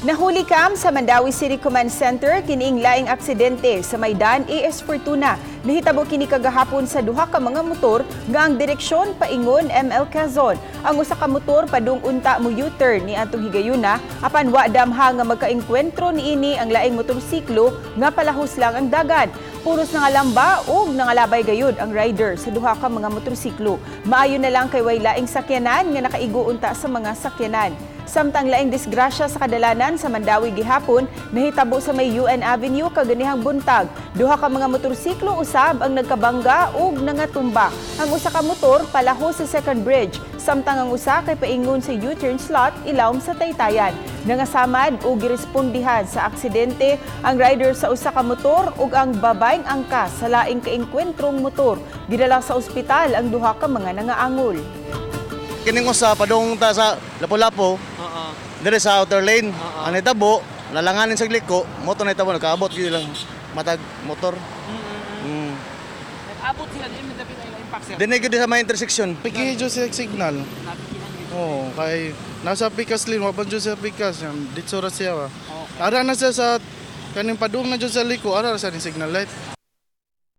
Nahuli cam sa Mandaue City Command Center kining laing aksidente sa may Daan AS Fortuna. Nahitabo kini kagahapon sa duha ka mga motor nga ang direksyon paingon ML Quezon. Ang usa ka motor padung unta mo U-turn ni atong higayuna, apan wa damha nga magkaengkwentro niini ang laing motorsiklo nga palahos lang ang dagan. Puros nangalamba ug nangalabay gayud ang rider sa duha ka mga motorsiklo. Maayo na lang kay way laing sakyanan nga nakaigo unta sa mga sakyanan. Samtang laing disgrasya sa kadalanan sa Mandaue gihapon nahitabo sa may UN Avenue kaganihang buntag. Duha ka mga motorsiklo usab ang nagkabangga ug nangatumba. Ang usa ka motor palahos sa second bridge, samtang ang usa kay paingon sa U-turn slot ilawom sa Taytayan. Nangasamad ug girespondihan sa aksidente ang rider sa usa ka motor ug ang babaeng angkas sa laing kaengkwentrong motor. Gidala sa ospital ang duha ka mga nangaangol. Kining usa padung ta sa Lapu-Lapu, dire sa outer lane. Ang nitabo, lalanganin sa liko, mao to nitabo, nakaabot gyud lang matag motor. Nag-abot sila din, may dapit ay impact, sir. Dinhi gyud sa may intersection. Piki jud sa signal. Napikihan gyud. Oo, kay nasa pikas lane, wa pa jud sa pikas. Dito ra siya ba. Ara na siya sa kaning padung na jud sa liko, ara ra sa ning signal light.